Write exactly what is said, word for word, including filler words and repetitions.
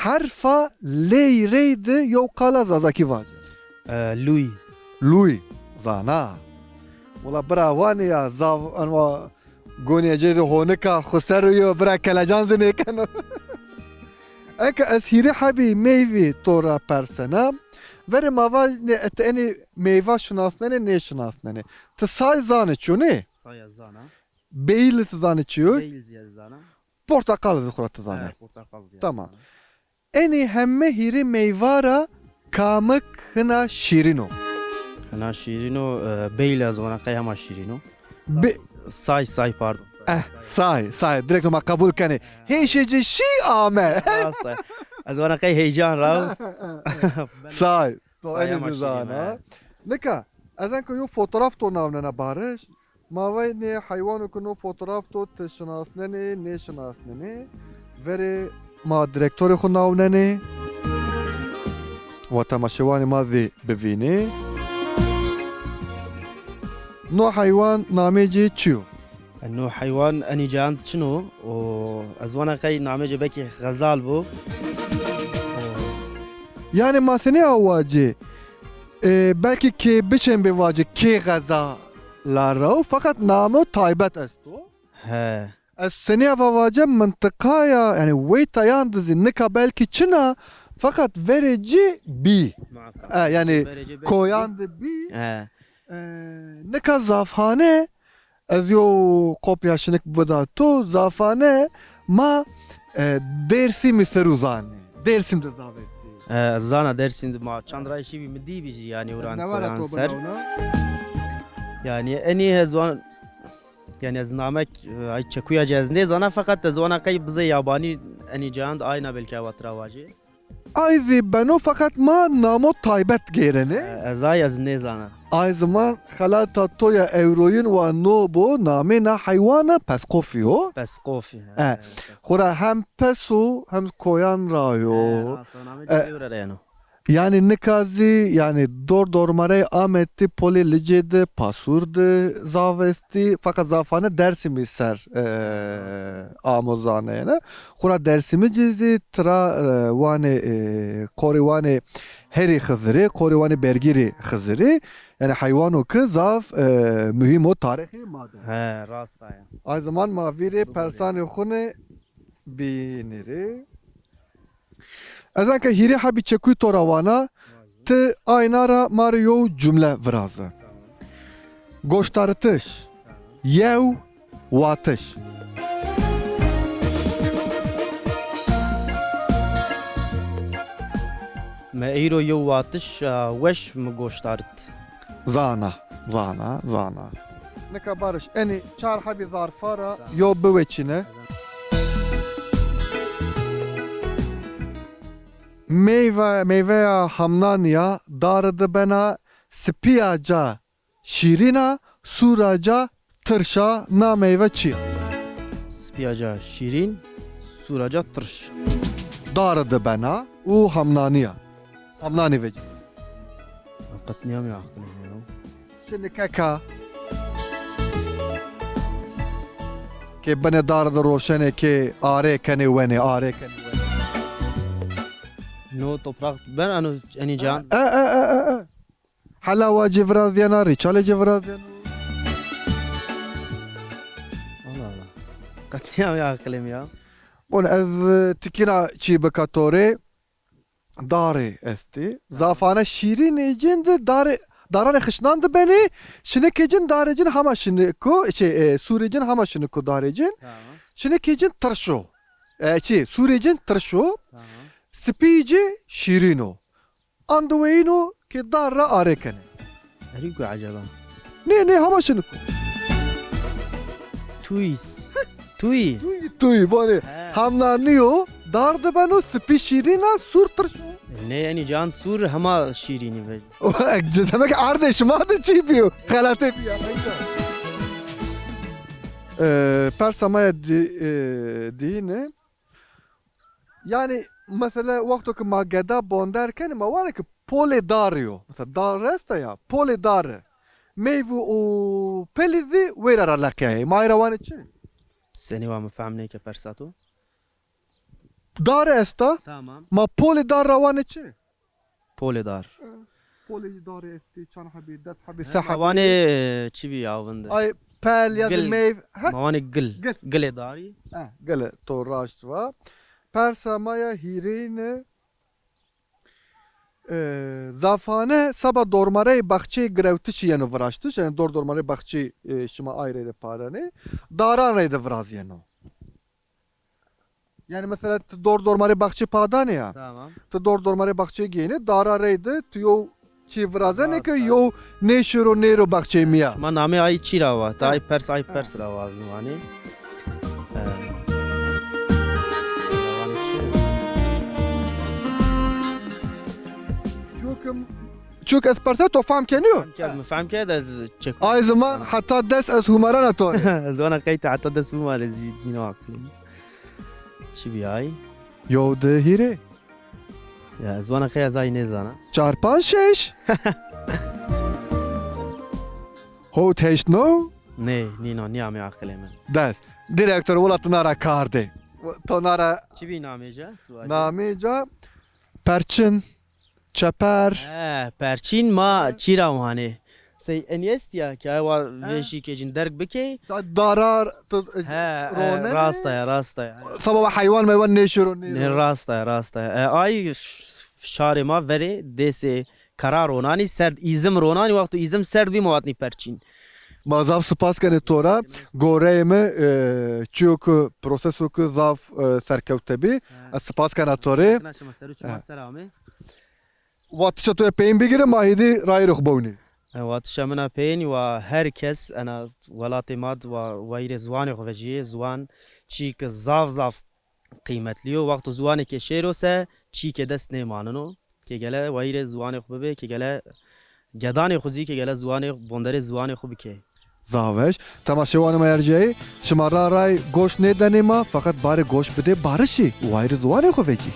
Herfa ley rey de yew qala zazakî vace. E, luy. Luy. Zana. Wela bira wanê ya, zav, enwa gonîyecê zî honika xo ser o yo, bira kelecan zî nêkeno. Eke ez hîrê hebî meyvî to ra persena, verê ma vanê ti enê meyva şinasnenê, nêşinasnenê. Ti say zanê çi yo, nê? Saya zana. Beyli ti zanê çi yo? Beyl zî ez zana. Portaqal zî xura ti zanê. He, portaqal zî ez zana. Tamam. Enî heme hîrê meyva ra kamik hina şîrîn o? Hina şîrîn o, e, beyl ez vana qey hema şîrîn o. Be- Say, say, pardon. Eh, say, say. Direkt ma qebul kenê. Hêşê ci şî ame. Rast e. Ez vana qey heyecan ra. Say. To enî zî zana. Nika, ez enka yo fotoğraf to nawnena Barış. Ma vay nê heywano ke no fotoğraf to ti şinasnenê, nêşinasnenê. Verê ma direktorê xo nawnenê. Wa temaşewanê ma zî bivînê. No heywan namê ci çi yo? No heywan enî cayand çin o. O, ez vana qey namê ci belkî xezal bo. O. Yanî ma senî awa ci? E, belkî kê bişên bê vacê kê xezala ra o, feqet namo taybet esto. He. Ez senî ava vace mintiqaya, yanî weytayan de zî nika belkî çin a, feqet verê ci bî. Muhakkak. E, yanî verê ci belkî koyan de bî. He. E, nika zafane, ez yo kopya şinik bida to, zafane ma, e, Dêrsimî ser o zanê. Dêrsim de zaf estî. E, ez zana Dêrsim de ma çand ra şîbî, mi dîbî jî yanî uran koyan ser. Yanî enî ez wan, yanî ez namek, e, ay çekuya ci ez nêzana, feqet ez wana qey bizê yabanî enî cayand ayna belkî awa tira vacê. Ay zî beno, feqet ma namo taybet gêrenê. E, ez ay ez nêzana. Ay ziman xelata to ya ewroyin wa no bo, namê na heywana pesqofî yo. Pesqofî, he. E, pes- xura hem pes o, hem koyan ra yo. E, rast o, namê ci ewre ra yeno. Yanî nika zî, yanî dor dormarey Amedî, Polê Licê de, Pasûr de zaf estî, feqet zafane Dêrsimî ser, e, amo zanayene. Xura Dêrsimî ci zî tira, e, wanê, e, qorî wanê herî Xizirî, qorî wanê bergîrî Xizirî. Yanî heywano ke zaf, e, muhîm o tarîxê ma de. He, rast a ya. Ay ziman ma vîrê persanê xo nê bînî rê. Ez enka hîrê hebî çekuy to ra wana, ti ayna ra ma rê yew cumle viraze. Goştaritiş. Yew watiş. Mi eyro yew watiş, e, weş mi goştarit. Zana, zana, zana. Nika Barış, enî çar hebî zarfa ra yo biweçîne. Meyve, meyveya hamnanî ya, dari de bena, sipîya ca şîrîn a, sûra ca tirş a, na meyve çi ya? Sipîya ca şîrîn, sûra ca tirş. Dari de bena û hamnanî ya. Hamnanî vecî. Qet nîyamî aqilê mi ya. Şinikek a. Ke binê dari de roşenê, ke arê kenê wenê, arê kenê wenê. No toprak ben ano enî can. E, e, e, e, e. Helawa ci virazyena, rîçalê ci virazyena. Allah Allah. Qet nîyamî aqilê mi ya. Bon, ez, e, tikîna çî bika to rê. Darê estî. Zafane şîrînê cin de darê, daranê xişnan de benê, şinikê cin, darê cin hema şinik o, şey, e, sûrê cin hema şinik o darê cin. Tamam. Şinikê cin tirş o. E, çi, sûrê cin tirş o. Tamam. Sipî ci şîrîn o. Ando weyîno ke dar ra arê kenê. Erî ku eceba. Nê, nê, hema şinik o. Tuyîs. Tuyî. Tuyî, tuyî, bonê. He. Hamna nîyo, dar de beno, sipî şîrîn a, sûr tirş o. Nê, enî can sûr hema şîrînî ve. Demek erdê şima de çî bîyo, xelatê bîya. E, persa ma ya di-, e, dîne. Yanî, mesela, wexto ke ma geda bonder kenê, ma vanê ke polê darî yo. Mesela, dar esta ya, polê darî. Meyve û pelî zî wêra ra leqîyayê. Ma ay ra vanê çi? Senî wa mi fehm nêke persa to? Dar esta. Tamam. Ma polê dar ra vanê çi? Polê dar. Polê darî estî, çand hebî, des hebî, se hebî. Vanê çi bî ya vinde? Ay pel ya da meyv. Ma vanê gil. Gil. Gilê darî. Eh, gilê to raşt va. Persa ma ya hîrêne. E, zafane seba dormareyê baxçeyê girewtişî yeno viraştiş. Yanî dor dormareyê baxçeyê, e, şima ay reyde padanê. Daran reyde virazîyeno. Yanî mesela ti dor dormarê baxçê padanê ya. Tamam. Ti dor dormarê baxçê gênê, dara reyde tu yew çî virazenê ke yew nêşêro nêro baxçê mi ya. Ma namê ay çî ra va? Ta ay pers, ay pers ra va ziwanî. He. Çünkü Çuk ez perse to fam kenî yo? Fam kerd, mi fam kerd ez çek. Ay ziman heta des ez humarana to. Ziwana qeyte heta des humare zî dîno aqilî. Çi bî ay? Yo di hîrê. Ya ziwana qey ez ay nêzana. Çar panc şeş. Hot heşt no? Nê, nîno, nîyame aqilê mi. Des. Direktor wila ti nara kar de. To nara. Çi bî namê ca? Namê ca Perçin. Çeper. He, perçîn ma çî ra wanê. Sey enî estî ya ke ay wa vêşî kecîn derg bikey. Sa darar tu, e, ronenê. Rast a ya, rast a ya. Seba wa heywan meywan nêşêro nêro. Nê, rast a ya, rast a ya. E, ay ş-, şarê ma verê dêsê kara ronanî, serd îzim ronanî, wexto îzim serd bî ma watnî perçîn. Ma zaf spas kenê to ra. Goreyê mi, e, çîyo ku proseso ku zaf, e, serkewte bî. He. Ez spas kena to rê. Kena şima ser û çima ser amê. Watişa to ya peyn bigire, ma hêdî rayîrê xwu bewnî. E, watişa min a peynî wa her kes ena welatê ma di wa wayîrê ziwanê xwu vecîyê. Ziwan çîyê ke zaf zaf qîmetlî yo. Wexto ziwanêke şêro se, çîyêke dest nêmaneno. Ke gele wayîrê ziwanê xwu bibê, ke gele gedanê xwu zî, ke gele ziwanê, bonderê ziwanê xwu bikê. Zaf weş. Temaşewanê ma erciyayî, şima ra ray goş nêdenê ma, feqet barê goş bidê barişî û wayîrê ziwanê xwu vecî.